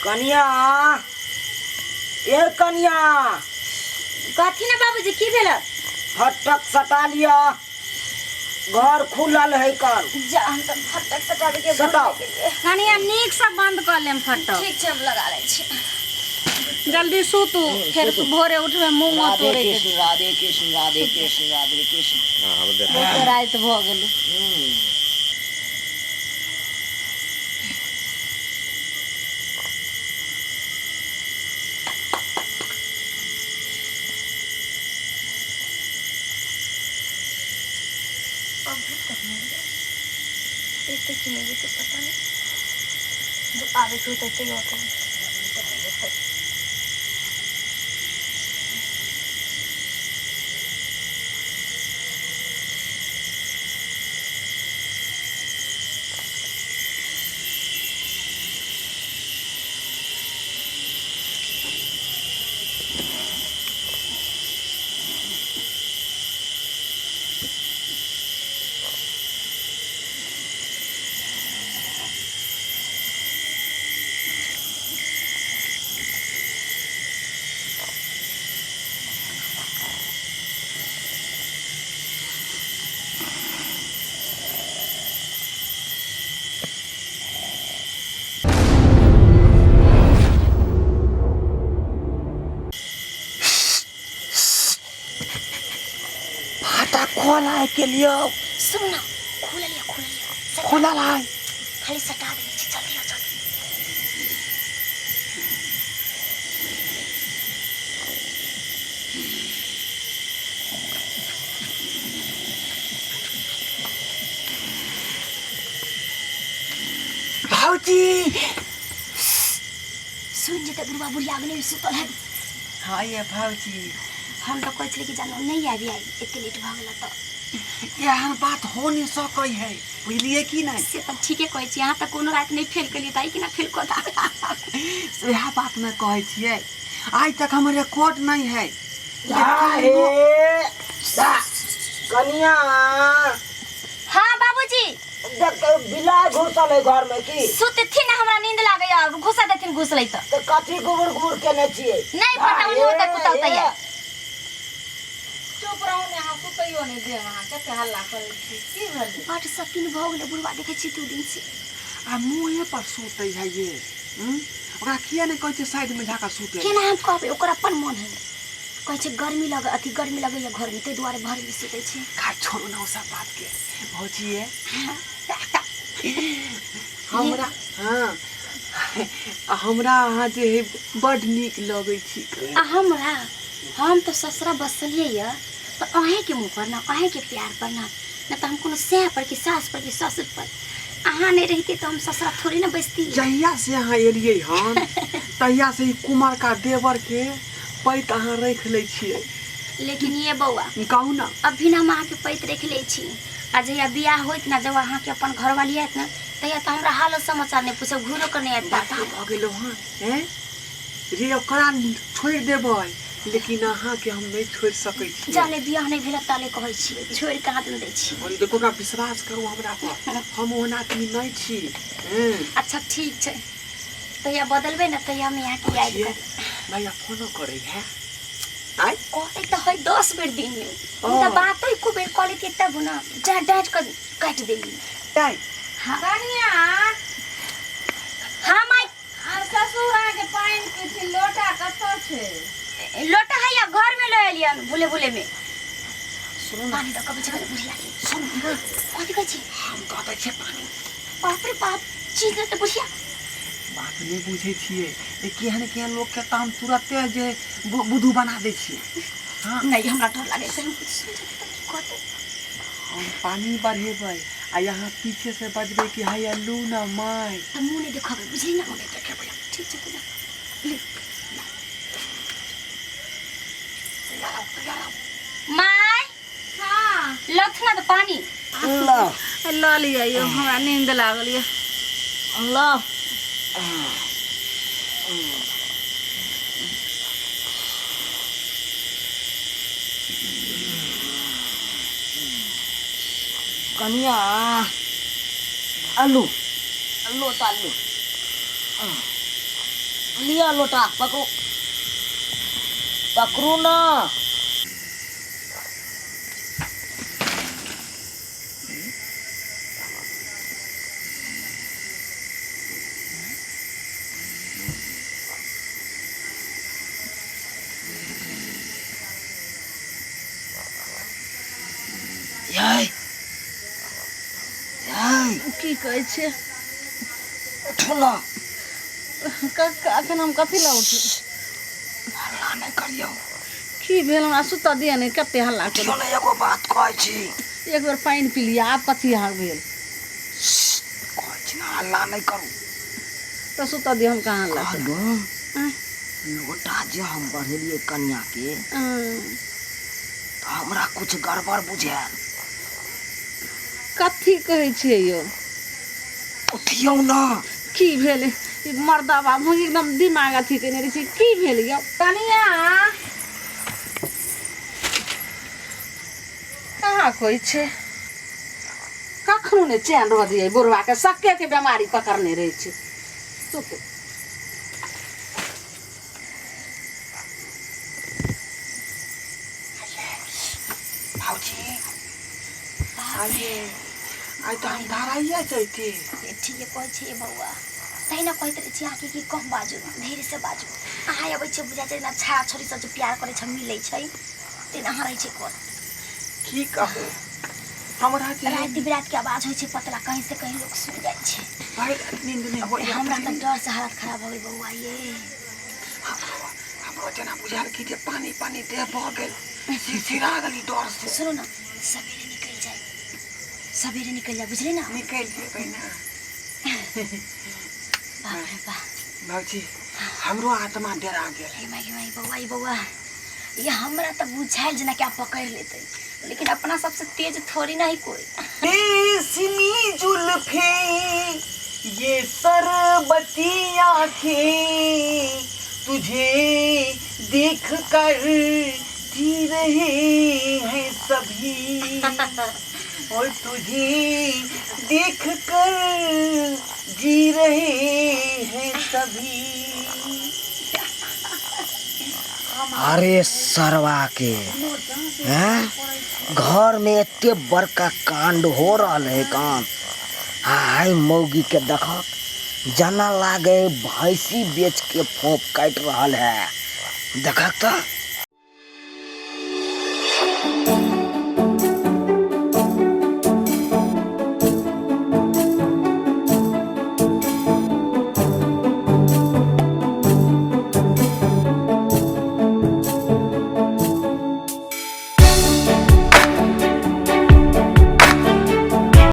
कनिया, ए कनिया। कथी ने बाबूजी, की भेल? फटक सटा लिअ, घर खुलल है कल। जा, हम तऽ फटक सटाबे के भूल सटाउ। गेलियै। कनिया, नीक से बंद कऽ लेम फटक। ठीक छै, हम लगा लै छी। जल्दी सुतू, फेर भोरे उठबै मुँह राधे तोड़े के। कृष्ण राधे कृष्ण राधे कृष्ण राधे कृष्ण। बहुते राति भऽ गेलै। अभी तक नहीं गया, एते कि नहीं जेतै पता नहीं। जो आबे के होतै तैयो होतै, तऽ नहि जेतै। फाटा खोल है के लिए। सुन ना, खोल लिया, खोल लिया। खुलल है। खाली सटा देने छी, जल्दी आओ, जल्दी। भौजी। सुन जेतै बुढ़वा बुढ़िया, अग्नि में सुतल है। हाँ ये भौजी। हम तऽ कहै छलियै कि जानो नहि आबि आइ, एते लेट भऽ गेल तऽ। एहन बात हो नहीं सकै है, बुझलिए कि नहीं? से तऽ ठीके कहै छी अहाँ, तऽ कोनो राति नहि फेल केलियै तऽ आइ केना फेल कऽ देब? वएह बात ने कहै छियै, आइ तक हमर रिकॉर्ड नहीं है। हे कनिया। हाँ बाबूजी। देख, बिलाइ घुसल है घर में की? सुतथिन ना, हमरा नींद लागैया, घुसा देथिन, घुसलै तऽ। तऽ कथी गुबुर गुबुर केने छियै? नहीं पता, ओन्ही होतै कुत्ता उता या। चुप रहू ने अहाँ, सुतैयो नहि देब अहाँ, कते हल्ला करै छी, की भेलै? बड शौकीन भऽ गेलै बुढ़वा, देखै छी दू दिन से। आ मुँहे पर सुतै है ये, हम्म? ओकरा किया नहि कहै छै साइड में जाकर सुतै? केना हम कहबै, ओकर अपन मन है। कहै छै गर्मी लग अथी गर्मी लगैया घरमे, ताहि दुआरे घरमे सुतै छै। खैर छोड़ू ना ओ सब बात के। भौजी ये, हमरा हाँ हमरा अहाँ जे है बड नीक लगै छी। आ हमरा, हम तऽ ससुरा बसलियै यऽ तऽ अहीँके मुँह पर ना, अहीँके प्यार पर ना, नहि तऽ हम कोनो सएह पर कि सास पर कि ससुर पर। अहाँ नहि रहितै तऽ हम ससुरा थोड़े ने बैसती। जहिया से अहाँ एलियै हन तहिया से ई कुमरका देवर के पैत अहाँ राखि लै छियै। लेकिन ये बौआ। कहू ना। अभी ना हम अहाँके पैत राखि लै छी, आ जहिया बियाह होइत ना, जब अहाँके अपन घरवाली आयत ना, तहिया तऽ हमरा हालो समाचार नहि पूछब, घुरो कऽ नहि आयत। पता भऽ गेलौ हन हैं रे, ओकरा छोड़ि देबै लेकिन अहाँके हम नहि छोड़ि सकै छी। जाले बियाह नहि भेल ताले कहै छियै, छोड़ि कहाँ दिन दै छी। हम देखो ना, विश्वास करू हमरा पर, हम ओहन आदमी नहि छी हैं। अच्छा ठीक छै, तहिया बदलबै ने तहिया हम अहाँके याद छियै, करब। भैया फोनो करै है आइ? कहै तऽ है 10 बेर दिनमे, मुदा ओ। बातो एको बेर कऽ लेतियै तब ने, डाँटि डाँटि कऽ काटि देली। आइ। हाँ। कनिया। हाँ माय। आर ससुर अहाँके पानि पीथिन, लोटा कतऽ छै? लोटा है या घर में लऽ एलियन भूले भूले में। पानी दऽ कऽ बचबे बुढ़िया के। सुनू ना। कथी कहै छी? हम दऽ दै छियै पानि। बाप रे बाप, चीज देतै बुढ़िया। बात नहि बुझै छियै जे केहन केहन लोकके तऽ हम तुरते जे बुधू बना दै छियै। हाँ। नहि, हमरा डर लागै छै, हम किछु सुनि जेतै तऽ की कहतै? हम पानि बढ़ेबै आ यहाँ पीछे से बजबै कि हैया लू ना माय। तऽ मुँह नहि देखबै, बुझली ने? मुँह नहि देखेबै। ठीक छै, तऽ जा ले। तैयार हो, तैयार हो। माय। हाँ। लथ ना तऽ पानी। ल। लऽ लिअ यौ, हमरा नींद लागल यऽ। ल। कनिया, आलू लोट आलू। लिअ लोटा पकड़ू पकड़ू ना यै यै की कहै छियै उठू ना अखन हम कथी लए उठू हल्ला नहि करियौ की भेल हमरा सुतऽ दिअ ने कते हल्ला उठियौ ने एगो बात कहै छी एक बेर पानि पी लिअ आब कथी अहाँ भेल कहै छी ने हल्ला नहि करू तऽ सुतऽ दिअ हम कहाँ हल्ला करू कहलहुँ आँय, लोटा जे हम बढ़ेलियै कनियाके आँय। तऽ हमरा किछु गड़बड़ बुझायल कथी कहै छियै यौ उठियौ ने की भेल ई मर्दा बाबू एकदम दिमाग अथी केने रहै छै की भेल यौ कनिया कहाँ कोइ छै कखनो नहि चैन रह दियै बुढ़वाके सक्केके बेमारी पकड़ने रहै छै सुत भौजी आइए आइ तऽ हम धराइए जैती ठीके कहै छियै बौआ तहिना कहैत रहै छी अहाँके कि कम बाजू धीरे से बाजू अहाँ अबै छै बुझाइ छै जेना छाड़ा छोड़ी सब जे प्यार करै छै मिलै छै तेना अहाँ रहै छै कर की कहू हमरा जे राति बिरात के आवाज होइ छै पतला कहीं से कहीं लोग सुन जाइ छै भरि राति नींद नहि होइए हमरा तऽ डर से हालत खराब हो गेल बौआ ये हमरो हमरो जेना बुझायल कि जे पानी पानी देह भऽ गेल सिरसिरा गेली डर से सुनू ना सवेरे निकल जाए सवेरे निकल जाए बुझली ना निकलि जेबै ने बाप रे बाप भौजी हमरो आत्मा डरा गेल हे माई माई बौआ ई बौआ ये हमरा तऽ बुझायल जेना कि आब पकड़ लेतै लेकिन अपना सबसे तेज थोड़ी नहीं कोई रेशमी जुल्फे ये सरबती आंखें तुझे देख कर जी रहे हैं सभी और तुझे देख कर जी रहे हैं सभी अरे सरवा के हैं घर में एते बड़का कांड हो रहल है कान आइ मौगी के देखक जना लागे भैंसी बेच के फोप काटि रहल है देखक तऽ